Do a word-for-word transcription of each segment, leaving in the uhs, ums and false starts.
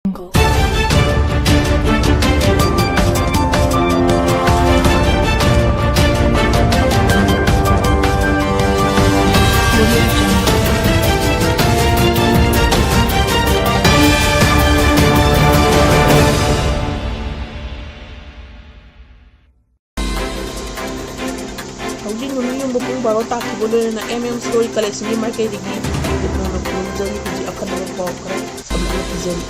ꯍꯧꯖꯤꯛ ꯅꯨꯃꯤꯠ ꯌꯨꯡꯕ ꯄꯨꯡ ꯕꯥꯔꯣ ꯇꯥꯈꯤꯕ ꯂꯣꯏꯅꯅ M M Story Collectionꯒꯤ ꯃꯥꯏꯀꯩꯗꯒꯤ ꯇꯦꯛꯅꯧꯅ ꯈꯨꯔꯨꯝꯖꯔꯤ꯫ ꯍꯧꯖꯤꯛ ꯑꯈꯟꯅꯕ ꯄꯥꯎ ꯈꯔ ꯁꯝꯂꯞꯅ ꯄꯤꯖꯔꯤ꯫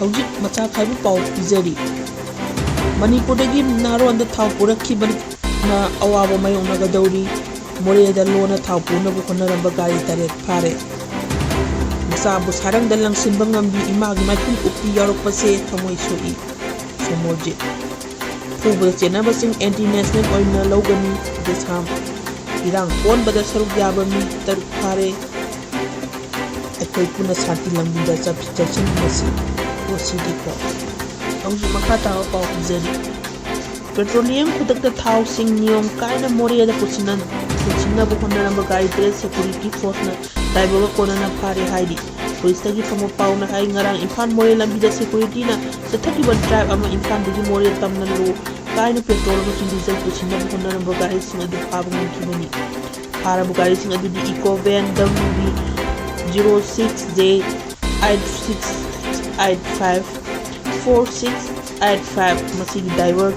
ꯍꯧꯖꯤꯛ ꯃꯆꯥ ꯈꯥꯏꯕ ꯄꯥꯎ ꯄꯤꯖꯔꯤ꯫ ꯃꯅꯤꯄꯨꯔꯗꯒꯤ ꯅꯥꯔꯣꯟꯗ ꯊꯥꯎ ꯄꯨꯔꯛꯈꯤꯕꯅ ꯑꯋꯥꯕ ꯃꯥꯌꯣꯛꯅꯒꯗꯧꯔꯤ꯫ ꯃꯣꯔꯦꯗ ꯂꯣꯟꯅ ꯊꯥꯎ ꯄꯨꯅꯕ ꯍꯣꯠꯅꯔꯝꯕ ꯒꯥꯔꯤ ꯇꯔꯦꯠ ꯐꯥꯔꯦ꯫ ꯃꯆꯥꯕꯨ ꯁꯥꯔꯪꯗ ꯂꯪꯁꯤꯟꯕ ꯉꯝꯕꯤ ꯏꯃꯥꯒꯤ ꯃꯥꯏꯈꯨꯝ ꯎꯞꯄꯤ ꯌꯥꯎꯔꯛꯄꯁꯦ ꯊꯃꯣꯏ ꯁꯣꯛꯏ꯫ ꯁꯣꯃꯣꯔꯖꯤꯠ꯫ ꯐꯨꯕꯗ ꯆꯦꯟꯅꯕꯁꯤꯡ anti national ꯑꯣꯏꯅ ꯂꯧꯒꯅꯤ꯫ ꯗꯦꯁꯥꯝ꯫ ꯏꯔꯥꯡ ꯑꯣꯟꯕꯗ ꯁꯔꯨꯛ ꯌꯥꯕ ꯃꯤ ꯇꯔꯨꯛ ꯐꯥꯔꯦ꯫ ꯑꯩꯈꯣꯏ ꯄꯨꯟꯅ ꯁꯥꯟꯇꯤ ꯂꯝꯕꯤꯗ ꯆꯠ-, ꯆꯠꯁꯤꯟꯃꯤꯟꯅꯁꯤ꯫ ꯉꯁꯤꯗꯤ ꯀꯣ꯫ ꯍꯧꯖꯤꯛ ꯃꯈꯥ ꯇꯥꯕ ꯄꯥꯎ ꯄꯤꯖꯔꯤ꯫ Petroleum ꯈꯨꯗꯛꯇ ꯊꯥꯎꯁꯤꯡ ꯅꯤꯌꯣꯝ ꯀꯥꯏꯅ ꯃꯣꯔꯦꯗ ꯄꯨꯁꯤꯟꯅ-, ꯄꯨꯁꯤꯟꯅꯕ ꯍꯣꯠꯅꯔꯝꯕ ꯒꯥꯔꯤ ꯇꯔꯦꯠ security forceꯅ driverꯒ ꯀꯣꯟꯅꯅ ꯐꯥꯔꯦ ꯍꯥꯏꯔꯤ꯫ Policeꯇꯒꯤ ꯐꯪꯕ ꯄꯥꯎꯅ ꯍꯥꯏ, ꯉꯔꯥꯡ ꯏꯝꯐꯥꯜ ꯃꯣꯔꯦ ꯂꯝꯕꯤꯗ securityꯅ ꯆꯠꯊꯈꯤꯕ drive ꯑꯃ ꯏꯝꯐꯥꯜꯗꯒꯤ ꯃꯣꯔꯦ ꯇꯝꯅ ꯂꯣ ꯀꯥꯏꯅ petrol ꯑꯃꯁꯨꯡ diesel ꯄꯨꯁꯤꯟꯅꯕ ꯍꯣꯠꯅꯔꯝꯕ ꯒꯥꯔꯤꯁꯤꯡ ꯑꯗꯨ ꯐꯥꯕ ꯉꯝꯈꯤꯕꯅꯤ꯫ ꯐꯥꯔꯕ ꯒꯥꯔꯤꯁꯤꯡ ꯑꯗꯨꯗꯤ Ecovan W B zero six J eight six eight five four six eight five, ꯃꯁꯤꯒꯤ driver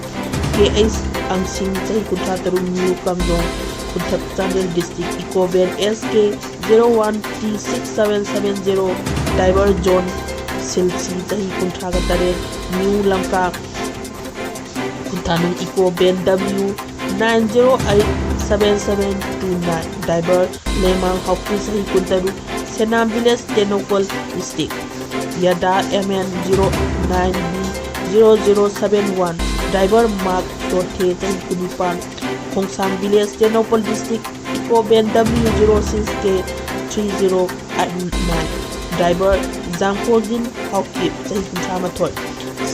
K H ꯑꯪꯁꯤꯡ, ꯆꯍꯤ ꯀꯨꯟꯊ꯭ꯔꯥ ꯇꯔꯨꯛ, ꯅ꯭ꯌꯨ ꯀꯥꯝꯖꯣꯡ, ꯈꯨꯟꯊꯛ, Chandel district, Ecovan S K zero one T six seven seven zero, driver John ꯁꯤꯜꯁꯤ, ꯆꯍꯤ ꯀꯨꯟꯊ꯭ꯔꯥꯒ ꯇꯔꯦꯠ, new Lamka, ꯈꯨꯟꯊꯥꯅꯨꯡ, Ecovan W nine zero eight seven seven two nine, driver ꯂꯦꯃꯥꯡ ꯍꯥꯎꯀꯤ, ꯆꯍꯤ ꯀꯨꯟꯇꯔꯨꯛ, ꯁꯦꯅꯥꯝ village, Tengnoupal district, Yada M N zero nine B zero zero seven one, driver Mark Chothe, ꯆꯍꯤ ꯀꯨꯟꯅꯤꯄꯥꯟ, ꯈꯣꯡꯁꯥꯡ village, Tengnoupal district, Ecovan W zero six K three zero eight nine, driver ꯖꯥꯡꯈꯣꯖꯤꯟ Haokip, ꯆꯍꯤ ꯀꯨꯟꯊ꯭ꯔꯥ ꯃꯥꯊꯣꯏ,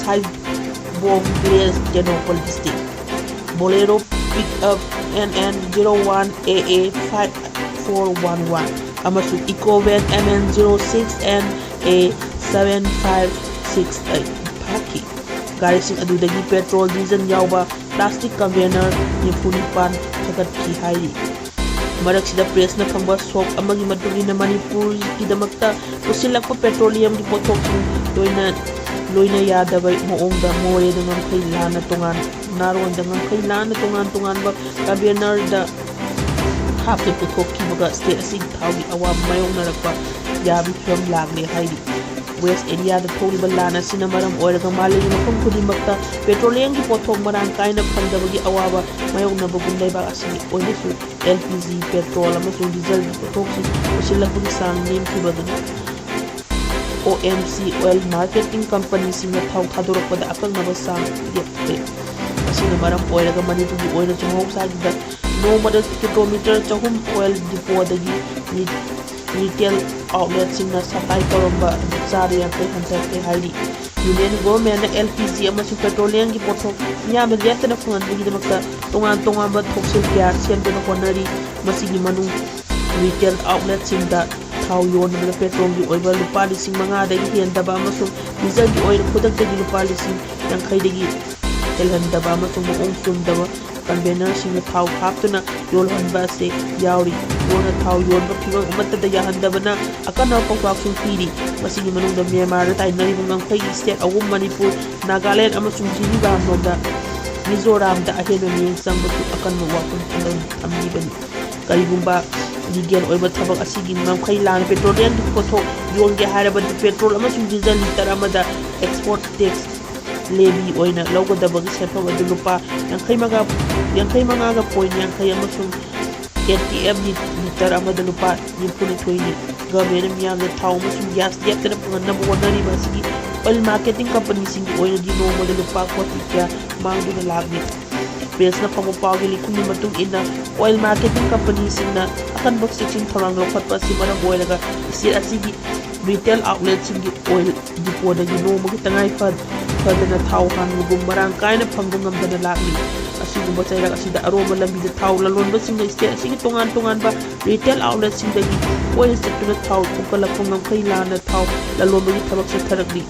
ꯁꯥꯏꯕꯣꯝ village, Tengnoupal district, Bolero pickup N N zero one A A five four one one ꯑꯃꯁꯨꯡ Ecovan M N zero six N A seven five six eight ꯐꯥꯈꯤ꯫ ꯒꯥꯔꯤꯁꯤꯡ ꯑꯗꯨꯗꯒꯤ petrol, diesel ꯌꯥꯎꯕ plastic container ꯅꯤꯐꯨ ꯅꯤꯄꯥꯟ ꯐꯥꯒꯠꯈꯤ ꯍꯥꯏꯔꯤ꯫ ꯃꯔꯛꯁꯤꯗ pressꯅ ꯐꯪꯕ ꯁꯣꯛ ꯑꯃꯒꯤ ꯃꯇꯨꯡ ꯏꯟꯅ ꯃꯅꯤꯄꯨꯔꯒꯤꯗꯃꯛꯇ ꯄꯨꯁꯤꯜꯂꯛꯄ petroleumꯒꯤ ꯄꯣꯠꯊꯣꯛꯁꯤꯡ ꯂꯣꯏꯅ, ꯂꯣꯏꯅ ꯌꯥꯗꯕ ꯃꯑꯣꯡꯗ ꯃꯣꯔꯦꯗ ꯉꯝꯈꯩ ꯂꯥꯟꯅ ꯇꯣꯉꯥꯟ, ꯅꯥꯔꯣꯟꯗ ꯉꯝꯈꯩ ꯂꯥꯟꯅ ꯇꯣꯉꯥꯟ ꯇꯣꯉꯥꯟꯕ containerꯗ ꯍꯥꯞꯇꯨꯅ ꯄꯨꯊꯣꯛꯈꯤꯕꯒ state ꯑꯁꯤꯒꯤ ꯊꯥꯎꯒꯤ ꯑꯋꯥꯕ ꯃꯥꯌꯣꯛꯅꯔꯛꯄ ꯌꯥꯕꯒꯤ ꯐꯤꯚꯝ ꯂꯥꯛꯂꯦ ꯍꯥꯏꯔꯤ꯫ West Indiaꯗ ꯊꯣꯛꯂꯤꯕ ꯂꯥꯟ ꯑꯁꯤꯅ ꯃꯔꯝ ꯑꯣꯏꯔꯒ ꯃꯥꯂꯦꯝꯒꯤ ꯃꯐꯝ ꯈꯨꯗꯤꯡꯃꯛꯇ petroleumꯒꯤ ꯄꯣꯠꯊꯣꯛ ꯃꯔꯥꯡ ꯀꯥꯏꯅ ꯐꯪꯗꯕꯒꯤ ꯑꯋꯥꯕ ꯃꯥꯌꯣꯛꯅꯕꯒꯨꯝ ꯂꯩꯕꯥꯛ ꯑꯁꯤꯒꯤ ꯑꯣꯏꯅꯁꯨ LPG, petrol ꯑꯃꯁꯨꯡ dieselꯒꯤ ꯄꯣꯠꯊꯣꯛꯁꯤꯡ ꯄꯨꯁꯤꯜꯂꯛꯄꯒꯤ ꯆꯥꯡ ꯅꯦꯝꯈꯤꯕ ꯑꯗꯨꯅ OMC oil marketing companyꯁꯤꯡꯅ ꯊꯥꯎ ꯊꯥꯗꯣꯔꯛꯄꯗ ꯑꯀꯛꯅꯕ ꯆꯥꯡ ꯂꯦꯞꯈ꯭ꯔꯦ꯫ ꯃꯁꯤꯅ ꯃꯔꯝ ꯑꯣꯏꯔꯒ ꯃꯅꯤꯄꯨꯔꯒꯤ ꯑꯣꯏꯅꯁꯨ ꯃꯍꯧꯁꯥꯒꯤꯗ ꯅꯣꯡꯃꯗ kilometre ꯆꯍꯨꯝ oil depotꯗꯒꯤ ꯔꯤ-, retail outletꯁꯤꯡꯅ supply ꯇꯧꯔꯝꯕ ꯑꯗꯨ ꯆꯥꯗ ꯌꯥꯡꯈꯩ ꯍꯟꯊꯈ꯭ꯔꯦ ꯍꯥꯏꯔꯤ꯫ Union governmentꯅ LPG ꯑꯃꯁꯨꯡ petroleumꯒꯤ ꯄꯣꯠꯊꯣꯛ ꯃꯤꯌꯥꯝꯗ ꯂꯦꯞꯇꯅ ꯐꯪꯍꯟꯕꯒꯤꯗꯃꯛꯇ ꯇꯣꯉꯥꯟ ꯇꯣꯉꯥꯟꯕ ꯊꯧꯁꯤꯜ ꯀꯌꯥ ꯁꯦꯝꯗꯨꯅ ꯍꯣꯠꯅꯔꯤ꯫ ꯃꯁꯤꯒꯤ ꯃꯅꯨꯡ retail outletꯁꯤꯡꯗ ꯊꯥꯎ ꯌꯣꯟꯕꯗ petrolꯒꯤ ꯑꯣꯏꯕ ꯂꯨꯄꯥ ꯂꯤꯁꯤꯡ ꯃꯉꯥꯗꯒꯤ ꯍꯦꯟꯗꯕ ꯑꯃꯁꯨꯡ dieselꯒꯤ ꯑꯣꯏꯅ ꯈꯨꯗꯛꯇꯒꯤ ꯂꯨꯄꯥ ꯂꯤꯁꯤꯡ ꯌꯥꯡꯈꯩꯗꯒꯤ ꯍꯦꯜꯍꯟꯗꯕ ꯑꯃꯁꯨꯡ ꯃꯑꯣꯡ ꯆꯨꯝꯗꯕ containerꯁꯤꯡꯗ ꯊꯥꯎ ꯍꯥꯞꯇꯨꯅ ꯌꯣꯜꯍꯟꯕ ꯑꯁꯤ ꯌꯥꯎꯔꯤ꯫ ꯂꯣꯟꯅ ꯊꯥꯎ ꯌꯣꯟꯕ ꯐꯤꯚꯝ ꯑꯃꯠꯇꯗ ꯌꯥꯍꯟꯗꯕꯅ ꯑꯀꯟꯕ ꯄꯥꯎꯇꯥꯛꯁꯤꯡ ꯄꯤꯔꯤ꯫ ꯃꯁꯤꯒꯤ ꯃꯅꯨꯡꯗ ꯃ꯭ꯌꯥꯟꯃꯥꯔꯗ ꯇꯥꯏꯅꯔꯤꯕ ꯉꯝꯈꯩꯒꯤ state ꯑꯍꯨꯝ, ꯃꯅꯤꯄꯨꯔ, ꯅꯥꯒꯥꯂꯦꯟ ꯑꯃꯁꯨꯡ ꯖꯤꯔꯤꯕꯥꯝꯂꯣꯝꯗ ꯃꯤꯖꯣꯔꯥꯝꯗ ꯑꯍꯦꯟꯕ ꯃꯤꯠꯌꯦꯡ ꯆꯪꯕꯁꯨ ꯑꯀꯟꯕ ꯋꯥꯐꯝ ꯊꯝꯂꯝ-, ꯊꯝꯂꯤꯕꯅꯤ꯫ ꯀꯔꯤꯒꯨꯝꯕ legal ꯑꯣꯏꯕ ꯊꯕꯛ ꯑꯁꯤꯒꯤ ꯉꯝꯈꯩ ꯂꯥꯟꯅ petroleumꯒꯤ ꯄꯣꯠꯊꯣꯛ ꯌꯣꯟꯒꯦ ꯍꯥꯏꯔꯕꯗꯤ petrol ꯑꯃꯁꯨꯡ diesel litre ꯑꯃꯗ export tax levy ꯑꯣꯏꯅ ꯂꯧꯒꯗꯕꯒꯤ ꯁꯦꯟꯐꯝ ꯑꯗꯨ ꯂꯨꯄꯥ ꯌꯥꯡꯈꯩ ꯃꯉꯥ, ꯌꯥꯡꯈꯩ ꯃꯉꯥꯒ point ꯌꯥꯡꯈꯩ ꯑꯃꯁꯨꯡ ATF ꯂꯤ-, litre ꯑꯃꯗ ꯂꯨꯄꯥ ꯅꯤꯐꯨꯅꯤꯊꯣꯏꯅꯤ꯫ Governmentꯅ ꯃꯤꯌꯥꯝꯗ ꯊꯥꯎ ꯑꯃꯁꯨꯡ gas ꯂꯦꯞꯇꯅ ꯐꯪꯍꯟꯅꯕ ꯍꯣꯠꯅꯔꯤꯕ ꯑꯁꯤꯒꯤ oil marketing companyꯁꯤꯡꯒꯤ ꯑꯣꯏꯅꯗꯤ ꯅꯣꯡꯃꯗ ꯂꯨꯄꯥ ꯀꯣꯇꯤ ꯀꯌꯥ ꯃꯥꯡꯗꯨꯅ ꯂꯥꯛꯂꯤ꯫ Pressꯅ ꯐꯪꯕ ꯄꯥꯎꯒꯤ ꯂꯤꯈꯨꯝꯒꯤ ꯃꯇꯨꯡ ꯏꯟꯅ, oil marketing companyꯁꯤꯡꯅ ꯑꯀꯟꯕ ꯆꯦꯛꯁꯤꯟ ꯊꯧꯔꯥꯡ ꯂꯧꯈꯠꯄ ꯑꯁꯤ ꯃꯔꯝ ꯑꯣꯏꯔꯒ state ꯑꯁꯤꯒꯤ retail outletꯁꯤꯡꯒꯤ oil depotꯗꯒꯤ ꯅꯣꯡꯃꯒꯤ ꯇꯉꯥꯏ ꯐ-, ꯐꯗꯅ ꯊꯥꯎ ꯍꯥꯟꯕꯒꯨꯝ ꯃꯔꯥꯡ ꯀꯥꯏꯅ ꯐꯪꯕ ꯉꯝꯗꯅ ꯂꯥꯛꯂꯤ꯫ ꯑꯁꯤ ꯒꯨꯝꯕ ꯆꯩꯔꯛ ꯑꯁꯤꯗ ꯑꯔꯣꯟꯕ ꯂꯝꯕꯤꯗ ꯊꯥꯎ ꯂꯂꯣꯟꯕꯁꯤꯡꯅ state ꯑꯁꯤꯒꯤ ꯇꯣꯉꯥꯟ ꯇꯣꯉꯥꯟꯕ retail outletꯁꯤꯡꯗꯒꯤ ꯑꯣꯏꯅ ꯆꯠꯇꯨꯅ ꯊꯥꯎ ꯈꯣꯝꯒꯠꯂꯛꯄ ꯉꯝꯈꯩ ꯂꯥꯟꯅ ꯊꯥꯎ ꯂꯂꯣꯟꯕꯒꯤ ꯊꯕꯛ ꯆꯠꯊꯔꯛꯂꯤ꯫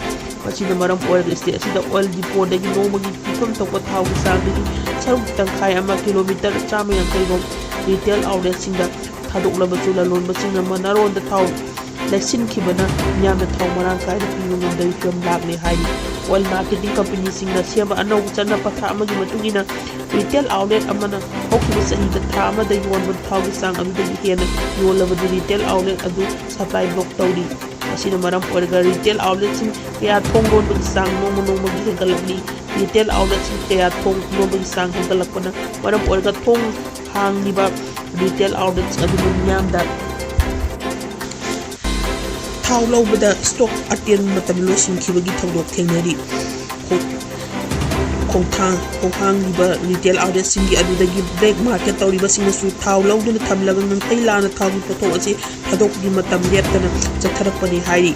ꯃꯁꯤꯅ ꯃꯔꯝ ꯑꯣꯏꯔꯒ state ꯑꯁꯤꯗ oil depotꯗꯒꯤ ꯅꯣꯡꯃꯒꯤ ꯄꯤꯐꯝ ꯊꯣꯛꯄ ꯊꯥꯎꯒꯤ ꯆꯥꯡꯗꯒꯤ ꯁꯔꯨꯛ ꯇꯪꯈꯥꯏ ꯑꯃ, kilometre ꯆꯥꯝꯃ ꯌꯥꯡꯈꯩ ꯔꯣꯝ retail outletꯁꯤꯡꯗ ꯊꯥꯗꯣꯛꯂꯕꯁꯨ ꯂꯂꯣꯟꯕꯁꯤꯡꯅ ꯃꯅꯥꯔꯣꯟꯗ ꯊꯥꯎ ꯂꯩꯁꯤꯟꯈꯤꯕꯅ ꯃꯤꯌꯥꯝꯗ ꯊꯥꯎ ꯃꯔꯥꯡ ꯀꯥꯏꯅ ꯄꯤꯕ ꯉꯝꯗꯕꯒꯤ ꯐꯤꯚꯝ ꯂꯥꯛꯂꯦ ꯍꯥꯏꯔꯤ꯫ Oil marketing companyꯁꯤꯡꯅ ꯁꯦꯝꯕ ꯑꯅꯧꯕ ꯆꯠꯅ ꯄꯊꯥꯞ ꯑꯃꯒꯤ ꯃꯇꯨꯡ ꯏꯟꯅ, retail outlet ꯑꯃꯅ ꯍꯧꯈꯤꯕ ꯆꯍꯤꯗ ꯊꯥ ꯑꯃꯗ ꯌꯣꯟꯕ ꯊꯥꯎꯒꯤ ꯆꯥꯡ ꯑꯗꯨꯗꯒꯤ ꯍꯦꯟꯅ ꯌꯣꯜꯂꯕꯗꯤ retail outlet ꯑꯗꯨ supply block ꯇꯧꯔꯤ꯫ ꯃꯁꯤꯅ ꯃꯔꯝ ꯑꯣꯏꯔꯒ retail outletꯁꯤꯡ ꯀꯌꯥ ꯊꯣꯡ ꯂꯣꯟꯕꯒꯤ ꯆꯥꯡ ꯅꯣꯡꯃ ꯅꯣꯡꯃꯒꯤ ꯍꯦꯟꯒꯠꯂꯛꯂꯤ꯫ Retail outletꯁꯤꯡ ꯀꯌꯥ ꯊꯣꯡ ꯂꯣꯟꯕꯒꯤ ꯆꯥꯡ ꯍꯦꯟꯒꯠꯂꯛꯄꯅ ꯃꯔꯝ ꯑꯣꯏꯔꯒ ꯊꯣꯡ ꯍꯥꯡꯂꯤꯕ retail outlet ꯑꯗꯨꯅ ꯃꯤꯌꯥꯝꯗ ꯊꯥꯎ ꯂꯧꯕꯗ stock ꯑꯇꯦꯟꯕ ꯃꯇꯝ ꯂꯣꯏꯁꯤꯟꯈꯤꯕꯒꯤ ꯊꯧꯗꯣꯛ ꯊꯦꯡꯅꯔꯤ꯫ ꯈꯣꯡ-, ꯈꯣꯡꯊꯥꯡ-, ꯈꯣꯡꯍꯥꯡꯂꯤꯕ retail outletꯁꯤꯡꯒꯤ ꯑꯗꯨꯗꯒꯤ black market ꯇꯧꯔꯤꯕꯁꯤꯡꯅꯁꯨ ꯊꯥꯎ ꯂꯧꯗꯨꯅ ꯊꯝꯂꯒ ꯉꯝꯈꯩ ꯂꯥꯟꯅ ꯊꯥꯎꯒꯤ ꯄꯣꯠꯊꯣꯛ ꯑꯁꯤ ꯊꯥꯗꯣꯛꯄꯒꯤ ꯃꯇꯝ ꯂꯦꯞꯇꯅ ꯆꯠꯊꯔꯛꯄꯅꯤ ꯍꯥꯏꯔꯤ꯫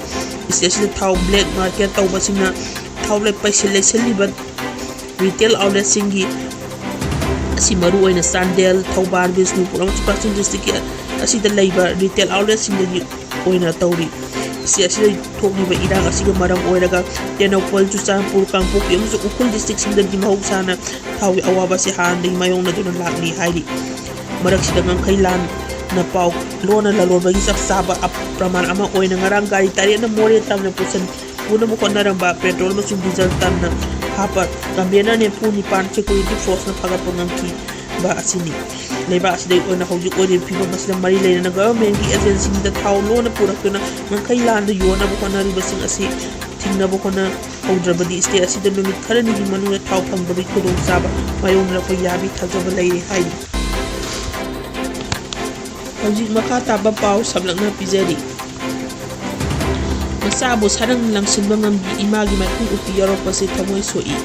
State ꯑꯁꯤꯗ ꯊꯥꯎ black market ꯇꯧꯕꯁꯤꯡꯅ ꯊꯥꯎ ꯂꯩ-, ꯄꯩꯁꯤꯜ-, ꯂꯩꯁꯤꯜꯂꯤꯕ retail outletꯁꯤꯡꯒꯤ ꯑꯁꯤ ꯃꯔꯨꯑꯣꯏꯅ ꯆꯥꯟꯗꯦꯜ, ꯊꯧꯕꯥꯜ, ꯕꯤꯁꯅꯨꯄꯨꯔ ꯑꯃꯁꯨꯡ ꯀꯛꯆꯤꯡ district ꯑꯁꯤꯗ ꯂꯩꯕ retail outletꯁꯤꯡꯗꯒꯤ ꯑꯣꯏꯅ ꯇꯧꯔꯤ꯫ State ꯑꯁꯤꯗ ꯊꯣꯛꯂꯤꯕ ꯏꯔꯥꯡ ꯑꯁꯤꯒ ꯃꯔꯝ ꯑꯣꯏꯔꯒ ꯇꯦꯡꯅꯧꯄꯜ, ꯆꯨꯔꯆꯥꯟꯄꯨꯔ, ꯀꯥꯡꯄꯣꯛꯄꯤ ꯑꯃꯁꯨꯡ ꯎꯈ꯭ꯔꯨꯜ districtꯁꯤꯡꯗꯗꯤ ꯃꯍꯧꯁꯥꯅ ꯊꯥꯎꯒꯤ ꯑꯋꯥꯕ ꯑꯁꯤ ꯍꯥꯟꯅꯗꯒꯤ ꯃꯥꯌꯣꯛꯅꯗꯨꯅ ꯂꯥꯛꯂꯤ ꯍꯥꯏꯔꯤ꯫ ꯃꯔꯛꯁꯤꯗ ꯉꯝꯈꯩ ꯂꯥꯟꯅ ꯄꯥꯎ ꯂꯣꯟꯅ ꯂꯂꯣꯟꯕꯒꯤ ꯆꯞ ꯆꯥꯕ ꯑꯞ-, ꯄ꯭ꯔꯃꯥꯟ ꯑꯃ ꯑꯣꯏꯅ ꯉꯔꯥꯡ ꯒꯥꯔꯤ ꯇꯔꯦꯠꯅ ꯃꯣꯔꯦ ꯇꯝꯅ ꯄꯨꯁꯟ-, ꯄꯨꯅꯕ ꯍꯣꯠꯅꯔꯝꯕ petrol ꯑꯃꯁꯨꯡ diesel ꯇꯟꯅ ꯍꯥꯞꯄ container ꯅꯤꯐꯨ ꯅꯤꯄꯥꯟ security forceꯅ ꯐꯥꯒꯠꯄ ꯉꯝꯈꯤꯕ ꯑꯁꯤꯅꯤ꯫ ꯂꯩꯕꯥꯛ ꯑꯁꯤꯗ ꯑꯣꯏꯅ ꯍꯧꯖꯤꯛ ꯑꯣꯏꯔꯤꯕ ꯐꯤꯕꯝ ꯑꯁꯤꯗ ꯃꯔꯤ ꯂꯩꯅꯅ governmentꯀꯤ agencyꯁꯤꯡꯗ ꯊꯥꯎ ꯂꯣꯟꯅ ꯄꯨꯔꯛꯇꯨꯅ ꯉꯝꯈꯩ ꯂꯥꯟꯅ ꯌꯣꯟꯅꯕ ꯍꯣꯠꯅꯔꯤꯕꯁꯤꯡ ꯑꯁꯤ ꯊꯤꯡꯅꯕ ꯍꯣꯠꯅꯍꯧꯗ꯭ꯔꯕꯗꯤ state ꯑꯁꯤꯗ ꯅꯨꯃꯤꯠ ꯈꯔꯅꯤꯒꯤ ꯃꯅꯨꯡꯗ ꯊꯥꯎ ꯐꯪꯗꯕꯒꯤ ꯈꯨꯗꯣꯡꯆꯥꯕ ꯃꯥꯌꯣꯛꯅꯔꯛꯄ ꯌꯥꯕꯒꯤ ꯊꯥꯖꯕ ꯂꯩꯔꯦ ꯍꯥꯏꯔꯤ꯫ ꯍꯧꯖꯤꯛ ꯃꯈꯥ ꯇꯥꯕ ꯄꯥꯎ ꯁꯝꯂꯞꯅ ꯄꯤꯖꯔꯤ꯫ ꯃꯆꯥꯕꯨ ꯁꯔꯪ ꯂꯪꯁꯤꯟꯕ ꯉꯝꯕꯤ ꯏꯃꯥꯒꯤ ꯃꯥꯏꯈꯨꯝ ꯎꯞꯄꯤ ꯌꯥꯎꯔꯛꯄꯁꯦ ꯊꯃꯣꯏ ꯁꯣꯛꯏ꯫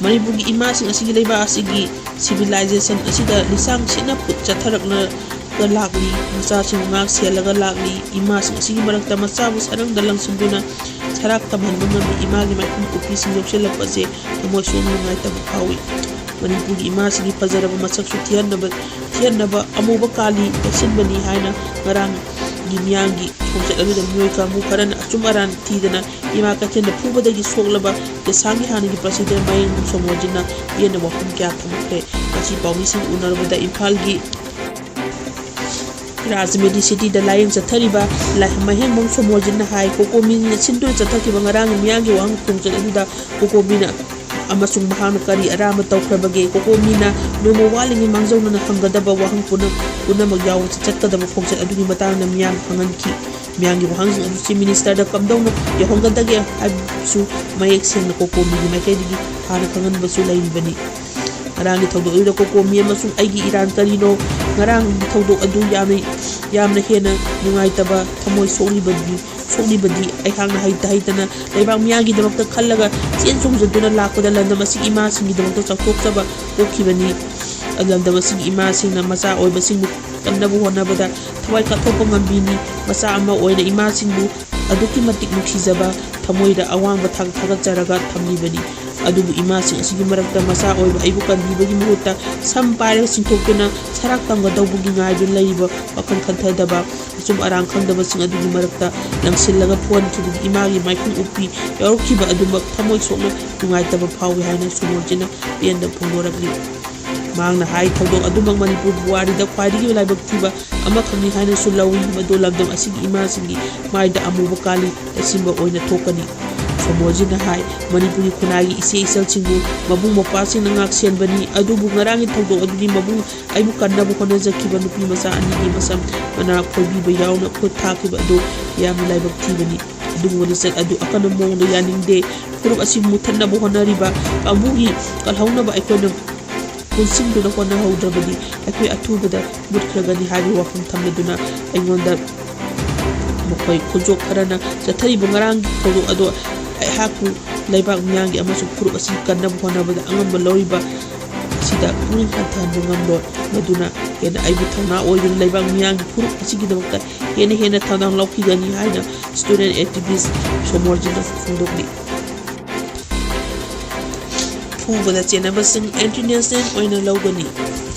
ꯃꯅꯤꯄꯨꯔꯒꯤ ꯏꯃꯥꯁꯤꯡ ꯑꯁꯤꯒꯤ ꯂꯩꯕꯥꯛ ꯑꯁꯤꯒꯤ civilization ꯑꯁꯤꯗ ꯂꯤꯁꯥꯡ ꯁꯤꯠꯅ ꯄꯨꯠ ꯆꯠꯊꯔꯛꯂꯒ ꯂꯥꯛꯂꯤ꯫ ꯃꯆꯥꯁꯤꯡꯕꯨ ꯉꯥꯛ ꯁꯦꯜꯂꯒ ꯂꯥꯛꯂꯤ꯫ ꯏꯃꯥꯁꯤꯡ ꯑꯁꯤꯒꯤ ꯃꯔꯛꯇ ꯃꯆꯥꯕꯨ ꯁꯔꯪꯗ ꯂꯪꯁꯤꯟꯗꯨꯅ ꯁꯔꯥꯛ ꯇꯝꯍꯟꯕ ꯉꯝꯕꯤ ꯏꯃꯥꯒꯤ ꯃꯥꯏꯈꯨꯝ ꯎꯞꯄꯤꯁꯤꯡ ꯌꯧꯁꯤꯜꯂꯛꯄꯁꯦ ꯊꯃꯣꯏ ꯁꯣꯛꯅ ꯅꯨꯡꯉꯥꯏꯇꯕ ꯐꯥꯎꯏ꯫ ꯃꯅꯤꯄꯨꯔꯒꯤ ꯏꯃꯥꯁꯤꯡꯒꯤ ꯐꯖꯔꯕ ꯃꯁꯛꯁꯨ ꯊꯤꯍꯟꯅꯕ, ꯊꯤꯍꯟꯅꯕ ꯑꯃꯨꯕ ꯀꯥꯂꯤ ꯇꯩꯁꯤꯟꯕꯅꯤ ꯍꯥꯏꯅ ꯉꯔꯥꯡꯒꯤ ꯃꯤꯌꯥꯝꯒꯤ ꯈꯣꯡꯆꯠ ꯑꯗꯨꯗ ꯃꯤꯑꯣꯏ ꯀꯥꯡꯕꯨ ꯈꯔꯅ ꯑꯆꯨꯝ ꯑꯔꯥꯟ ꯊꯤꯗꯅ ꯏꯃꯥ ꯀꯩꯊꯦꯜꯗ ꯐꯨꯕꯗꯒꯤ ꯁꯣꯛꯂꯕ ꯌꯦꯁꯥꯡꯒꯤ ꯍꯥꯟꯅꯒꯤ president ꯃꯌꯦꯡ ꯁꯣꯃꯣꯔꯖꯤꯠꯅ ꯄꯦꯟꯗꯕ ꯋꯥꯐꯝ ꯀꯌꯥ ꯊꯝꯈ꯭ꯔꯦ꯫ ꯃꯁꯤ ꯄꯥꯎꯃꯤꯁꯤꯡ ꯎꯅꯔꯨꯕꯗ ꯏꯝꯐꯥꯜꯒꯤ ꯔꯥꯖꯃꯦꯗꯤ ꯁꯤꯇꯤꯗ ꯂꯥꯌꯦꯡ ꯆꯠꯊꯔꯤꯕ ꯂꯥꯏ-, ꯃꯍꯦꯡꯕꯝ ꯁꯣꯃꯣꯔꯖꯤꯠꯅ ꯍꯥꯏ, ꯀꯣꯀꯣꯃꯤꯅ ꯁꯤꯟꯗꯨꯅ ꯆꯠꯊꯈꯤꯕ ꯉꯔꯥꯡꯒꯤ ꯃꯤꯌꯥꯝꯒꯤ ꯋꯥꯍꯪ ꯈꯣꯡꯆꯠ ꯑꯗꯨꯗ ꯀꯣꯀꯣꯃꯤꯅ ꯑꯃꯁꯨꯡ ꯃꯍꯥꯛꯅ ꯀꯔꯤ ꯑꯔꯥꯟꯕ ꯇꯧꯈ꯭ꯔꯕꯒꯦ? ꯀꯣꯀꯣꯃꯤꯅ ꯅꯣꯡꯃ ꯋꯥꯠꯂꯤꯉꯩ ꯃꯥꯡꯖꯧꯅꯅ ꯍꯪꯒꯗꯕ ꯋꯥꯍꯪ ꯄꯨꯝꯅ-, ꯄꯨꯝꯅꯃꯛ ꯌꯥꯎꯅ ꯆꯠꯀꯗꯕ ꯈꯣꯡꯆꯠ ꯑꯗꯨꯒꯤ ꯃꯇꯥꯡꯗ ꯃꯤꯌꯥꯝ ꯈꯪꯍꯟꯈꯤ꯫ ꯃꯤꯌꯥꯝꯒꯤ ꯋꯥꯍꯪꯁꯤꯡ ꯑꯗꯨ Chief Ministerꯗ ꯀꯝꯗꯧꯅ ꯌꯧꯍꯟꯒꯗꯒꯦ ꯍꯥꯏꯕꯁꯨ ꯃꯌꯦꯛ ꯁꯦꯡꯅ ꯀꯣꯀꯣꯃꯤꯒꯤ ꯃꯥꯏꯀꯩꯗꯒꯤ ꯍꯥꯟꯅ ꯈꯪꯍꯟꯕꯁꯨ ꯂꯩꯔꯤꯕꯅꯤ꯫ ꯉꯔꯥꯡꯒꯤ ꯊꯧꯗꯣꯛ ꯑꯗꯨꯗ ꯀꯣꯀꯣꯃꯤ ꯑꯃꯁꯨꯡ ꯑꯩꯒꯤ ꯏꯔꯥꯟ ꯀꯔꯤꯅꯣ? ꯉꯔꯥꯡꯒꯤ ꯊꯧꯗꯣꯛ ꯑꯗꯨ ꯌꯥꯝꯅ, ꯌꯥꯝꯅ ꯍꯦꯟꯅ ꯅꯨꯡꯉꯥꯏꯇꯕ, ꯊꯃꯣꯏ ꯁꯣꯛꯂꯤꯕꯗꯤ, ꯁꯣꯛꯂꯤꯕꯗꯤ ꯑꯩꯍꯥꯛꯅ ꯍꯩꯇ ꯍꯩꯇꯅ ꯂꯩꯕꯥꯛ ꯃꯤꯌꯥꯝꯒꯤꯗꯃꯛꯇ ꯈꯜꯂꯒ ꯆꯦꯟ ꯆꯣꯡꯖꯗꯨꯅ ꯂꯥꯛꯄꯗ ꯂꯝꯗꯝ ꯑꯁꯤꯒꯤ ꯏꯃꯥꯁꯤꯡꯒꯤꯗꯃꯛꯇ ꯆꯥꯎꯊꯣꯛꯆꯕ ꯄꯣꯛꯈꯤꯕꯅꯤ꯫ ꯂꯝꯗꯝ ꯑꯁꯤꯒꯤ ꯏꯃꯥꯁꯤꯡꯅ ꯃꯆꯥ ꯑꯣꯏꯕꯁꯤꯡꯕꯨ ꯀꯟꯅꯕ ꯍꯣꯠꯅꯕꯗ ꯊꯋꯥꯏ ꯀꯠꯊꯣꯛꯄ ꯉꯝꯕꯤꯅꯤ꯫ ꯃꯆꯥ ꯑꯃ ꯑꯣꯏꯅ ꯏꯃꯥꯁꯤꯡꯕꯨ ꯑꯗꯨꯛꯀꯤ ꯃꯇꯤꯛ ꯅꯨꯡꯁꯤꯖꯕ ꯊꯃꯣꯏꯗ ꯑꯋꯥꯡꯕ ꯊꯥꯛ ꯊꯥꯒꯠꯆꯔꯒ ꯊꯝꯂꯤꯕꯅꯤ꯫ ꯑꯗꯨꯕꯨ ꯏꯃꯥꯁꯤꯡ ꯑꯁꯤꯒꯤ ꯃꯔꯛꯇ ꯃꯆꯥ ꯑꯣꯏꯕ ꯑꯩꯕꯨ ꯀꯟꯕꯤꯕꯒꯤ ꯃꯍꯨꯠꯇ ꯁꯝ ꯄꯥꯏꯔꯒ ꯆꯤꯡꯊꯣꯛꯇꯨꯅ ꯁꯔꯥꯛ ꯇꯝꯒꯗꯧꯕꯒꯤ ꯉꯥꯏꯗꯨꯅ ꯂꯩꯔꯤꯕ ꯋꯥꯈꯜ ꯈꯟꯊꯗꯕ ꯑꯆꯨꯝ ꯑꯔꯥꯟ ꯈꯪꯗꯕꯁꯤꯡ ꯑꯗꯨꯒꯤ ꯃꯔꯛꯇ ꯂꯪꯁꯤꯜꯂꯒ ꯐꯨꯍꯟꯈꯤꯕꯒꯤ ꯏꯃꯥꯒꯤ ꯃꯥꯏꯈꯨꯡ ꯎꯞꯄꯤ ꯌꯥꯎꯔꯛꯈꯤꯕ ꯑꯗꯨꯃꯛ ꯊꯃꯣꯏ ꯁꯣꯛꯅ ꯅꯨꯡꯉꯥꯏꯇꯕ ꯐꯥꯎꯏ ꯍꯥꯏꯅ ꯁꯣꯃꯣꯔꯖꯤꯠꯅ ꯄꯦꯟꯗꯕ ꯐꯣꯡꯗꯣꯔꯛꯂꯤ꯫ ꯃꯍꯥꯛꯅ ꯍꯥꯏ, ꯊꯧꯗꯣꯛ ꯑꯗꯨꯃꯛ ꯃꯅꯤꯄꯨꯔ ꯄꯨꯋꯥꯔꯤꯗ ꯈ꯭ꯋꯥꯏꯗꯒꯤ ꯂꯥꯏꯕꯛ ꯊꯤꯕ ꯑꯃꯈꯛꯅꯤ ꯍꯥꯏꯅꯁꯨ ꯂꯧꯏ, ꯃꯗꯨ ꯂꯝꯗꯝ ꯑꯁꯤꯒꯤ ꯏꯃꯥꯁꯤꯡꯒꯤ ꯃꯥꯏꯗ ꯑꯃꯨꯕ ꯀꯥꯂꯤ ꯇꯩꯁꯤꯟꯕ ꯑꯣꯏꯅ ꯊꯣꯛꯀꯅꯤ꯫ ꯁꯣꯃꯣꯔꯖꯤꯠꯅ ꯍꯥꯏ, ꯃꯅꯤꯄꯨꯔꯒꯤ ꯈꯨꯟꯅꯥꯏꯒꯤ ꯏꯆꯦ ꯏꯆꯜꯁꯤꯡꯕꯨ ꯃꯕꯨꯡ ꯃꯧꯄ꯭ꯋꯥꯁꯤꯡꯅ ꯉꯥꯛ ꯁꯦꯟꯕꯅꯤ, ꯑꯗꯨꯕꯨ ꯉꯔꯥꯡꯒꯤ ꯊꯧꯗꯣꯛ ꯑꯗꯨꯗꯤ ꯃꯕꯨꯡ, ꯑꯩꯕꯨ ꯀꯟꯅꯕ ꯍꯣꯠꯅꯖꯈꯤꯕ ꯅꯨꯄꯤ ꯃꯆꯥ ꯑꯅꯤꯒꯤ ꯃꯁꯝ ꯃꯅꯥ ꯐꯣꯏꯕꯤꯕ ꯌꯥꯎꯅ ꯈꯨꯠ ꯊꯥꯈꯤꯕ ꯑꯗꯨ ꯌꯥꯝꯅ ꯂꯥꯏꯕꯛ ꯊꯤꯕꯅꯤ꯫ ꯑꯗꯨꯒꯨꯝꯕ ꯂꯤꯆꯠ ꯑꯗꯨ ꯑꯀꯟꯕ ꯃꯑꯣꯡꯗ ꯌꯥꯅꯤꯡꯗꯦ꯫ ꯐꯨꯔꯨꯞ ꯑꯁꯤ ꯃꯨꯊꯠꯅꯕ ꯍꯣꯠꯅꯔꯤꯕ ꯀꯥꯡꯕꯨꯒꯤ ꯀꯜꯍꯧꯅꯕ ꯑꯩꯈꯣꯏꯅ ꯄꯨꯟꯁꯤꯟꯗꯨꯅ ꯍꯣꯠꯅꯍꯧꯗ꯭ꯔꯕꯗꯤ ꯑꯩꯈꯣꯏ ꯑꯊꯨꯕꯗ ꯃꯨꯠꯈ꯭ꯔꯒꯅꯤ ꯍꯥꯏꯕ ꯋꯥꯐꯝ ꯊꯝꯂꯗꯨꯅ ꯑꯩꯉꯣꯟꯗ ꯃꯈꯣꯏ ꯈꯣꯟꯖꯣꯛ ꯈꯔꯅ ꯆꯠꯊꯔꯤꯕ ꯉꯔꯥꯡꯒꯤ ꯊꯧꯗꯣꯛ ꯑꯗꯣ ꯑꯩꯍꯥꯛꯄꯨ ꯂꯩꯕꯥꯛ ꯃꯤꯌꯥꯝꯒꯤ ꯑꯃꯁꯨꯡ ꯐꯨꯔꯨꯞ ꯑꯁꯤ ꯀꯟꯅꯕ ꯍꯣꯠꯅꯕꯗ ꯑꯉꯝꯕ ꯂꯧꯔꯤꯕ ꯑꯁꯤꯗ ꯄꯨꯛꯅꯤꯡ ꯍꯟꯊꯍꯟꯕ ꯉꯝꯂꯣꯏ꯫ ꯃꯗꯨꯅ ꯍꯦꯟꯅ ꯑꯩꯕꯨ ꯊꯧꯅꯥ ꯑꯣꯏꯗꯨꯅ ꯂꯩꯕꯥꯛ ꯃꯤꯌꯥꯝꯒꯤ ꯐꯨꯔꯨꯞ ꯑꯁꯤꯒꯤꯗꯃꯛꯇ ꯍꯦꯟꯅ ꯍꯦꯟꯅ ꯊꯧꯗꯥꯡ ꯂꯧꯈꯤꯒꯅꯤ ꯍꯥꯏꯅ student activist ꯁꯣꯃꯣꯔꯖꯤꯠꯅ ꯐꯣꯡꯗꯣꯛꯂꯤ꯫ ꯄꯨꯕꯗ ꯆꯦꯟꯅꯕꯁꯤꯡ ꯑꯦꯟꯇꯤ ꯅꯦꯁꯅꯦꯜ ꯑꯣꯏꯅ ꯂꯧꯒꯅꯤ꯫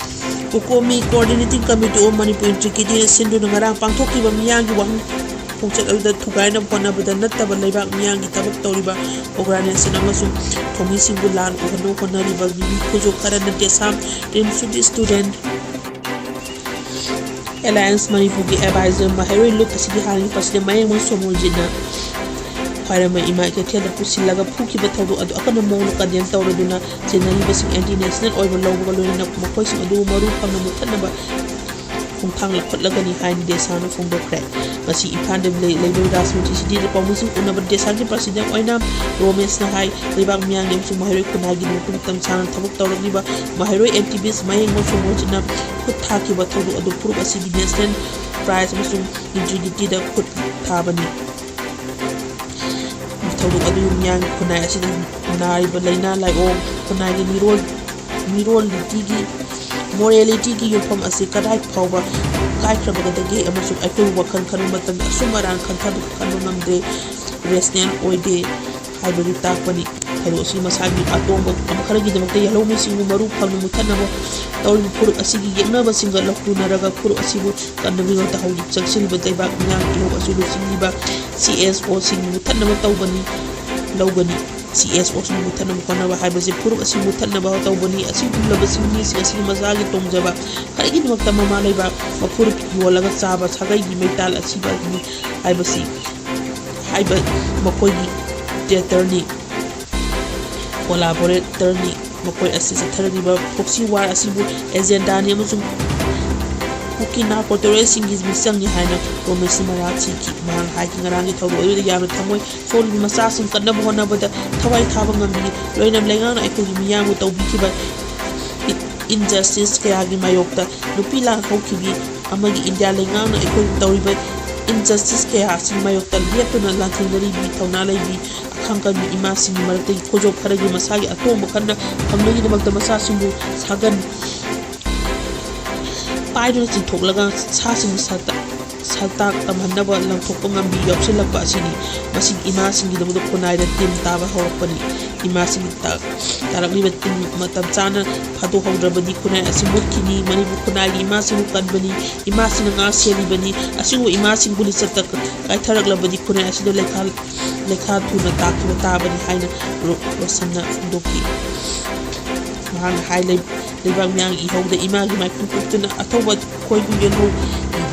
ꯀꯣꯀꯣꯃꯤ Coordinating Committee of Manipur Intriguity ꯁꯤꯟꯗꯨꯅ ꯉꯔꯥꯡ ꯄꯥꯡꯊꯣꯛꯈꯤꯕ ꯃꯤꯌꯥꯝꯒꯤ ꯋꯥꯍꯪ ꯈꯣꯡꯆꯠ ꯑꯗꯨꯗ ꯊꯨꯒꯥꯏꯅꯕ ꯍꯣꯠꯅꯕꯗ ꯅꯠꯇꯕ ꯂꯩꯕꯥꯛ ꯃꯤꯌꯥꯝꯒꯤ ꯊꯕꯛ ꯇꯧꯔꯤꯕ organization ꯑꯃꯁꯨꯡ ꯊꯧꯃꯤꯁꯤꯡꯕꯨ ꯂꯥꯟ ꯎꯍꯟꯅꯕ ꯍꯣꯠꯅꯔꯤꯕ ꯃꯤꯑꯣꯏ ꯈꯨꯖꯣꯞ ꯈꯔꯅ ꯗꯦꯁꯥꯝ ꯔꯤꯝꯁꯨꯗꯤ ꯁ꯭ꯇꯨꯗꯦꯟꯠ ꯑꯦꯂꯥꯌꯟꯁ ꯃꯅꯤꯄꯨꯔꯒꯤ ꯑꯦꯗꯚꯥꯏꯖꯔ ꯃꯍꯩꯔꯣꯏ ꯂꯨꯞ ꯑꯁꯤꯒꯤ ꯍꯥꯟꯅꯒꯤ ꯄ꯭ꯔꯁꯤꯗꯦꯟꯠ ꯃꯌꯦꯡꯕꯝ ꯁꯣꯃꯣꯔꯖꯤꯠꯅ ꯈ꯭ꯋꯥꯏꯔꯝꯕꯟ ꯏꯃꯥ ꯀꯩꯊꯦꯜꯗ ꯄꯨꯁꯤꯜꯂꯒ ꯐꯨꯈꯤꯕ ꯊꯧꯗꯣꯛ ꯑꯗꯨ ꯑꯀꯟꯕ ꯃꯑꯣꯡꯗ ꯀꯟꯗꯦꯝ ꯇꯧꯔꯗꯨꯅ ꯆꯦꯟꯅꯔꯤꯕꯁꯤꯡ ꯑꯦꯟꯇꯤ ꯅꯦꯁꯅꯦꯜ ꯑꯣꯏꯕ ꯂꯧꯕꯒ ꯂꯣꯏꯅꯅ ꯃꯈꯣꯏꯁꯤꯡ ꯑꯗꯨꯕꯨ ꯃꯔꯨ ꯐꯪꯅ ꯃꯨꯠꯊꯠꯅꯕ ꯈꯣꯡꯊꯥꯡ ꯂꯧꯈꯠꯂꯒꯅꯤ ꯍꯥꯏꯅ ꯗꯦꯁꯥꯝꯅ ꯐꯣꯡꯗꯣꯛꯈ꯭ꯔꯦ꯫ ꯉꯁꯤ ꯏꯝꯐꯥꯜꯗ ꯂꯩ-, ꯂꯩꯕ ꯔꯥꯖꯅꯤꯇꯤ ꯁꯤꯇꯤꯗ ꯄꯥꯎꯃꯤꯁꯤꯡ ꯎꯅꯕ ꯗꯦꯁꯥꯝꯒꯤ ꯄ꯭ꯔꯁꯤꯗꯦꯟꯠ ꯑꯣꯏꯅ ꯔꯣꯃꯦꯁꯅ ꯍꯥꯏ, ꯂꯩꯕꯥꯛ ꯃꯤꯌꯥꯝꯒꯤ ꯑꯃꯁꯨꯡ ꯃꯍꯩꯔꯣꯏ ꯈꯨꯟꯅꯥꯏꯒꯤꯗꯃꯛꯇ ꯃꯇꯝ ꯁꯥꯡꯅ ꯊꯕꯛ ꯇꯧꯔꯛꯂꯤꯕ ꯃꯍꯩꯔꯣꯏ ꯑꯦꯛꯇꯤꯚꯤꯁ꯭ꯠ ꯃꯌꯦꯡꯕꯝ ꯁꯣꯃꯣꯔꯖꯤꯠꯅ ꯈꯨꯠ ꯊꯥꯈꯤꯕ ꯊꯧꯗꯣꯛ ꯑꯗꯨ ꯐꯨꯔꯨꯞ ꯑꯁꯤꯒꯤ ꯅꯦꯁꯅꯦꯜ ꯄ꯭ꯔꯥꯏꯖ ꯑꯃꯁꯨꯡ ꯏꯟꯇꯤꯒ꯭ꯔꯤꯇꯤꯗ ꯈꯨꯠ ꯊꯥꯕꯅꯤ꯫ ꯊꯧꯗꯣꯛ ꯑꯗꯨ ꯃꯤꯌꯥꯝꯒꯤ ꯈꯨꯟꯅꯥꯏ ꯑꯁꯤꯗ ꯅꯥꯔꯤꯕ ꯂꯥꯏꯅꯥ ꯂꯥꯏꯑꯣꯡ, ꯈꯨꯟꯅꯥꯏꯒꯤ ꯃꯤꯔꯣꯜ, ꯃꯤꯔꯣꯜꯂꯤꯇꯤꯒꯤ, ꯃꯣꯔꯦꯂꯤꯇꯤꯒꯤ ꯌꯨꯝꯐꯝ ꯑꯁꯤ ꯀꯗꯥꯏ ꯐꯥꯎꯕ ꯀꯥꯏꯈ꯭ꯔꯕꯒꯗꯒꯦ ꯑꯃꯁꯨꯡ ꯑꯩꯈꯣꯏꯕꯨ ꯋꯥꯈꯜ ꯈꯟꯕ ꯃꯇꯝꯗ ꯑꯆꯨꯝ ꯑꯔꯥꯟ ꯈꯟꯊꯕ ꯈꯟꯕ ꯉꯝꯗ꯭ꯔꯦ, ꯔꯦꯁꯅꯦꯜ ꯑꯣꯏꯗꯦ ꯍꯥꯏꯕꯗꯨ ꯇꯥꯛꯄꯅꯤ꯫ ꯊꯧꯗꯣꯛ ꯑꯁꯤ ꯃꯁꯥꯒꯤ ꯑꯇꯣꯡꯕ ꯑꯃ ꯈꯔꯒꯤꯗꯃꯛꯇ ꯌꯥꯜꯍꯧꯃꯤꯁꯤꯡꯕꯨ ꯃꯔꯨ ꯐꯪꯅ ꯃꯨꯠꯊꯠꯅꯕ ꯇꯧꯔꯤꯕ ꯐꯨꯔꯨꯞ ꯑꯁꯤꯒꯤ ꯌꯦꯛꯅꯕꯁꯤꯡꯒ ꯂꯧꯇꯨꯅꯔꯒ ꯐꯨꯔꯨꯞ ꯑꯁꯤꯕꯨ ꯀꯟꯅꯕꯒꯤꯗꯃꯛꯇ ꯍꯧꯖꯤꯛ ꯆꯪꯁꯤꯜꯂꯤꯕ ꯂꯩꯕꯥꯛ ꯃꯤꯌꯥꯝꯒꯤ ꯏꯍꯧ ꯑꯁꯤ ꯂꯨꯆꯤꯡꯂꯤꯕ ꯁꯤ ꯑꯦꯁ ꯑꯣꯁꯤꯡ ꯃꯨꯠꯊꯠꯅꯕ ꯇꯧꯕꯅꯤ, ꯂꯧꯒꯅꯤ꯫ ꯁꯤ ꯑꯦꯁ ꯑꯣꯁꯤꯡ ꯃꯨꯠꯊꯠꯅꯕ ꯍꯣꯠꯅꯕ ꯍꯥꯏꯕꯁꯤ ꯐꯨꯔꯨꯞ ꯑꯁꯤ ꯃꯨꯠꯊꯠꯅꯕ ꯇꯧꯕꯅꯤ꯫ ꯑꯁꯤꯒꯨꯝꯂꯕ ꯁꯤꯡꯃꯤꯁꯤꯡ ꯑꯁꯤꯒꯤ ꯃꯁꯥꯒꯤ ꯇꯣꯡꯖꯕ ꯈꯔꯒꯤꯗꯃꯛꯇ ꯃꯃꯥ ꯂꯩꯕꯥꯛ ꯃꯐꯨꯔꯨꯞ ꯌꯣꯜꯂꯒ ꯆꯥꯕ ꯁꯥꯒꯩꯒꯤ ꯃꯩꯇꯥꯜ ꯑꯁꯤꯕꯅꯤ ꯍꯥꯏꯕꯁꯤ, ꯍꯥꯏꯕ ꯃꯈꯣꯏꯒꯤ ꯇ꯭ꯔꯦꯇꯔꯅꯤ, ꯀꯣꯂꯥꯕꯣꯔꯦꯇꯔꯅꯤ꯫ ꯃꯈꯣꯏ ꯑꯁꯤ ꯆꯠꯊꯔꯤꯕ proxy war ꯑꯁꯤꯕꯨ ꯑꯦꯖꯦꯟꯗꯥꯅꯤ ꯑꯃꯁꯨꯡ ꯀꯨꯀꯤ ꯅꯥꯔꯀꯣ ꯇꯦꯔꯣꯔꯤꯁꯁꯤꯡꯒꯤ ꯃꯤꯆꯪꯅꯤ ꯍꯥꯏꯅ ꯔꯣꯃꯦꯁꯅ ꯃꯔꯥꯜ ꯁꯤꯈꯤ꯫ ꯃꯍꯥꯛꯅ ꯍꯥꯏꯈꯤ, ꯉꯔꯥꯡꯒꯤ ꯊꯧꯗꯣꯛ ꯑꯗꯨꯗ ꯌꯥꯝꯅ ꯊꯃꯣꯏ ꯁꯣꯛꯂꯤꯕ ꯃꯆꯥꯁꯤꯡ ꯀꯟꯅꯕ ꯍꯣꯠꯅꯕꯗ ꯊꯋꯥꯏ ꯊꯥꯕ ꯉꯝꯕꯤ꯫ ꯂꯣꯏꯅ ꯂꯩꯉꯥꯛꯅ ꯑꯩꯈꯣꯏꯒꯤ ꯃꯤꯌꯥꯝꯕꯨ ꯇꯧꯕꯤꯈꯤꯕ injustice ꯀꯌꯥꯒꯤ ꯃꯥꯌꯣꯛꯇ ꯅꯨꯄꯤ ꯂꯥꯟ ꯍꯧꯈꯤꯕꯤ ꯑꯃꯒꯤ ꯏꯟꯗꯤꯌꯥ ꯂꯩꯉꯥꯛꯅ ꯑꯩꯈꯣꯏꯕꯨ ꯇꯧꯔꯤꯕ injustice ꯀꯌꯥ ꯑꯁꯤꯒꯤ ꯃꯥꯌꯣꯛꯇ ꯂꯦꯞꯇꯅ ꯂꯥꯟꯊꯦꯡꯅꯔꯤꯕꯤ ꯊꯧꯅꯥ ꯂꯩꯕꯤ ꯑꯈꯥꯡ ꯀꯟꯕꯤ ꯏꯃꯥꯁꯤꯡꯒꯤ ꯃꯔꯛꯇꯒꯤ ꯈꯨꯖꯣꯞ ꯈꯔꯒꯤ ꯃꯁꯥꯒꯤ ꯑꯇꯣꯡꯕ ꯈꯟꯅ ꯐꯪꯅꯕꯒꯤꯗꯃꯛꯇ ꯃꯆꯥꯁꯤꯡꯕꯨ ꯁꯥꯒꯟ ꯄꯥꯏꯗꯨꯅ ꯆꯤꯡꯊꯣꯛꯂꯒ ꯁꯥꯁꯤꯡꯒꯤ ꯁꯛꯇ ꯁꯛꯇꯥꯛ ꯇꯝꯍꯟꯅꯕ ꯂꯪꯊꯣꯛꯄ ꯉꯝꯕꯤ ꯌꯥꯎꯁꯤꯜꯂꯛꯄ ꯑꯁꯤꯅꯤ꯫ ꯃꯁꯤꯒꯤ ꯏꯃꯥꯁꯤꯡꯒꯤꯗꯃꯛꯇ ꯈꯨꯟꯅꯥꯏꯗ ꯇꯤꯟ ꯇꯥꯕ ꯍꯧꯔꯛꯄꯅꯤ꯫ ꯏꯃꯥꯁꯤꯡꯒꯤ ꯇꯥ-, ꯇꯥꯔꯛꯂꯤꯕ ꯇꯤꯟ ꯃꯇꯝ ꯆꯥꯅ ꯐꯥꯗꯣꯛꯍꯧꯗ꯭ꯔꯕꯗꯤ ꯈꯨꯟꯅꯥꯏ ꯑꯁꯤ ꯃꯨꯠꯈꯤꯅꯤ꯫ ꯃꯅꯤꯄꯨꯔ ꯈꯨꯟꯅꯥꯏꯒꯤ ꯏꯃꯥꯁꯤꯡꯕꯨ ꯀꯟꯕꯅꯤ, ꯏꯃꯥꯁꯤꯡꯅ ꯉꯥ ꯁꯦꯜꯂꯤꯕꯅꯤ꯫ ꯑꯁꯤꯒꯨꯝꯕ ꯏꯃꯥꯁꯤꯡꯕꯨ ꯂꯤꯆꯠꯇ ꯀꯥꯏꯊꯔꯛꯂꯕꯗꯤ ꯈꯨꯟꯅꯥꯏ ꯑꯁꯤꯗ ꯂꯩꯈꯥ, ꯂꯩꯈꯥ ꯊꯨꯅ ꯇꯥꯈꯤꯕ ꯇꯥꯕꯅꯤ ꯍꯥꯏꯅ ꯔꯣ-, ꯔꯣꯁꯟꯅ ꯐꯣꯡꯗꯣꯛꯈꯤ꯫ ꯃꯍꯥꯛꯅ ꯍꯥꯏ, ꯂꯩ-, ꯂꯩꯕꯥꯛ ꯃꯤꯌꯥꯝꯒꯤ ꯏꯍꯧꯗ ꯏꯃꯥꯒꯤ ꯃꯥꯏꯈꯨ ꯀꯨꯞꯇꯨꯅ ꯑꯊꯧꯕ ꯈꯣꯏꯕꯨ ꯌꯣꯜꯍꯧ-,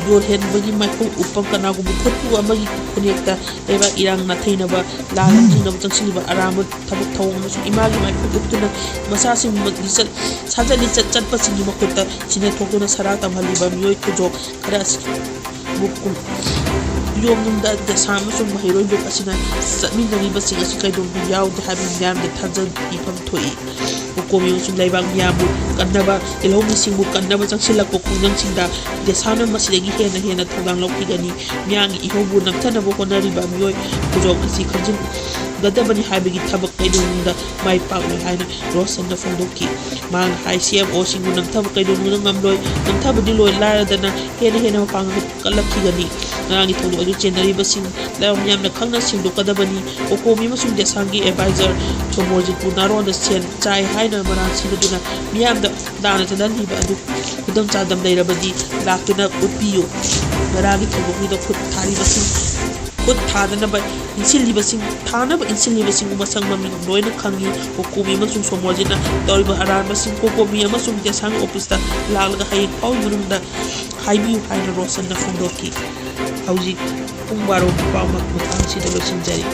ꯌꯣꯜꯍꯟꯕꯒꯤ ꯃꯥꯏꯈꯨ ꯎꯞꯄ ꯀꯅꯥꯒꯨꯝꯕ ꯈꯨꯠꯄꯨ ꯑꯃꯒꯤ ꯈꯨꯅꯦꯛꯇ ꯂꯩꯕꯥꯛ ꯏꯔꯥꯡ ꯅꯥꯊꯩꯅꯕ, ꯂꯥꯟ ꯂꯝꯖꯤꯡꯅꯕ ꯆꯪꯁꯤꯜꯂꯤꯕ ꯑꯔꯥꯟꯕ ꯊꯕꯛ ꯊꯧꯑꯣꯡ ꯑꯃꯁꯨꯡ ꯏꯃꯥꯒꯤ ꯃꯥꯏꯈꯨ ꯎꯞꯇꯨꯅ ꯃꯆꯥꯁꯤꯡꯕꯨ ꯂꯤꯆꯠ, ꯁꯥꯖꯠ ꯂꯤꯆꯠ ꯆꯠꯄꯁꯤꯡꯒꯤ ꯃꯈꯨꯠꯇ ꯁꯤꯟꯅ ꯊꯣꯛꯇꯨꯅ ꯁꯔꯥꯛ ꯇꯝꯍꯜꯂꯤꯕ ꯃꯤꯑꯣꯏ ꯈꯨꯖꯣꯛ ꯈꯔ ꯑꯁꯤ ꯕꯨ ꯀꯨꯝ-, ꯌꯣꯝꯅꯨꯡꯗ ꯗꯦꯁꯥ ꯑꯃꯁꯨꯡ ꯃꯍꯩꯔꯣꯏ ꯂꯨꯞ ꯑꯁꯤꯅ ꯆꯠꯃꯤꯟꯅꯔꯤꯕꯁꯤꯡ ꯑꯁꯤ ꯀꯩꯗꯧꯅꯨꯡꯗ ꯌꯥꯎꯗꯦ ꯍꯥꯏꯕ ꯃꯤꯌꯥꯝꯗ ꯊꯥꯖꯕ ꯄꯤꯐꯝ ꯊꯣꯛꯏ꯫ ꯀꯣꯀꯣꯃꯤ ꯑꯃꯁꯨꯡ ꯂꯩꯕꯥꯛ ꯃꯤꯌꯥꯝꯕꯨ ꯀꯟꯅꯕ, ꯏꯜꯍꯧꯃꯤꯁꯤꯡꯕꯨ ꯀꯟꯅꯕ ꯆꯪꯁꯤꯜꯂꯛꯄ ꯈꯣꯡꯖꯪꯁꯤꯡꯗ ꯗꯦꯁꯥꯅ ꯃꯁꯤꯗꯒꯤ ꯍꯦꯟꯅ ꯍꯦꯟꯅ ꯊꯧꯗꯥꯡ ꯂꯧꯈꯤꯒꯅꯤ꯫ ꯃꯤꯌꯥꯝꯒꯤ ꯏꯍꯧꯕꯨ ꯅꯝꯊꯅꯕ ꯍꯣꯠꯅꯔꯤꯕ ꯃꯤꯑꯣꯏ ꯈꯨꯖꯣꯛ ꯑꯁꯤ ꯈꯪꯖꯤꯟꯒꯗꯕꯅꯤ ꯍꯥꯏꯕꯒꯤ ꯊꯕꯛ ꯀꯩꯗꯧꯅꯨꯡꯗ ꯃꯥꯏ ꯄꯥꯛꯂꯣꯏ ꯍꯥꯏꯅ ꯔꯣꯁꯟꯅ ꯐꯣꯡꯗꯣꯛꯈꯤ꯫ ꯃꯍꯥꯛꯅ ꯍꯥꯏ, ꯁꯤ ꯑꯦꯐ ꯑꯣꯁꯤꯡꯕꯨ ꯅꯝꯊꯕ ꯀꯩꯗꯧꯅꯨꯡꯗ ꯉꯝꯂꯣꯏ, ꯅꯝꯊꯕꯗꯤ ꯂꯣꯏ ꯂꯥꯏꯔꯗꯅ ꯍꯦꯟꯅ ꯍꯦꯟꯅ ꯃꯄꯥꯡꯒꯜ ꯀꯜꯂꯛꯈꯤꯒꯅꯤ꯫ ꯉꯔꯥꯡꯒꯤ ꯊꯧꯗꯣꯛ ꯑꯗꯨ ꯆꯦꯟꯅꯔꯤꯕꯁꯤꯡ ꯂꯩꯕꯥꯛ ꯃꯤꯌꯥꯝꯅ ꯈꯪꯅ ꯁꯦꯡꯗꯣꯛꯀꯗꯕꯅꯤ꯫ ꯀꯣꯀꯣꯃꯤ ꯑꯃꯁꯨꯡ ꯗꯦꯁꯥꯡꯒꯤ ꯑꯦꯗꯚꯥꯏꯖꯔ ꯁꯣꯃꯣꯔꯖꯤꯠꯄꯨ ꯅꯥꯔꯣꯟꯗ ꯁꯦꯟ ꯆꯥꯏ ꯍꯥꯏꯅ ꯃꯔꯥꯜ ꯁꯤꯖꯤꯟꯅꯗꯨꯅ ꯃꯤꯌꯥꯝꯗ ꯂꯥꯟꯅ ꯆꯠꯍꯜꯂꯤꯕ ꯑꯗꯨ ꯈꯨꯗꯝ ꯆꯥꯡꯗꯝ ꯂꯩꯔꯕꯗꯤ ꯂꯥꯛꯇꯨꯅ ꯎꯠꯄꯤꯌꯨ꯫ ꯉꯔꯥꯡꯒꯤ ꯊꯧꯗꯣꯛꯇꯨꯗ ꯈꯨꯠ ꯊꯥꯔꯤꯕꯁꯤꯡ, ꯈꯨꯠ ꯊꯥꯗꯅꯕ ꯏꯟꯁꯤꯜꯂꯤꯕꯁꯤꯡ, ꯊꯥꯅꯕ ꯏꯟꯁꯤꯜꯂꯤꯕꯁꯤꯡ ꯃꯁꯛ ꯃꯃꯤꯡ ꯂꯣꯏꯅ ꯈꯪꯏ꯫ ꯀꯣꯀꯣꯃꯤ ꯑꯃꯁꯨꯡ ꯁꯣꯃꯣꯔꯖꯤꯠꯅ ꯇꯧꯔꯤꯕ ꯑꯔꯥꯟꯕꯁꯤꯡ ꯀꯣꯀꯣꯃꯤ ꯑꯃꯁꯨꯡ ꯗꯦꯁꯥꯡꯒꯤ ꯑꯣꯐꯤꯁꯇ ꯂꯥꯛꯂꯒ ꯍꯌꯦꯡ ꯐꯥꯎꯒꯤ ꯃꯅꯨꯡꯗ ꯍꯥꯏꯕꯤꯌꯨ ꯍꯥꯏꯅ ꯔꯣꯁꯟꯅ ꯐꯣꯡꯗꯣꯛꯈꯤ꯫ ꯍꯧꯖꯤꯛ ꯄꯨꯡ ꯕꯥꯔꯣꯒꯤ ꯄꯥꯎ ꯃꯇꯥꯡꯁꯤꯗ ꯂꯣꯏꯁꯤꯟꯖꯔꯤ꯫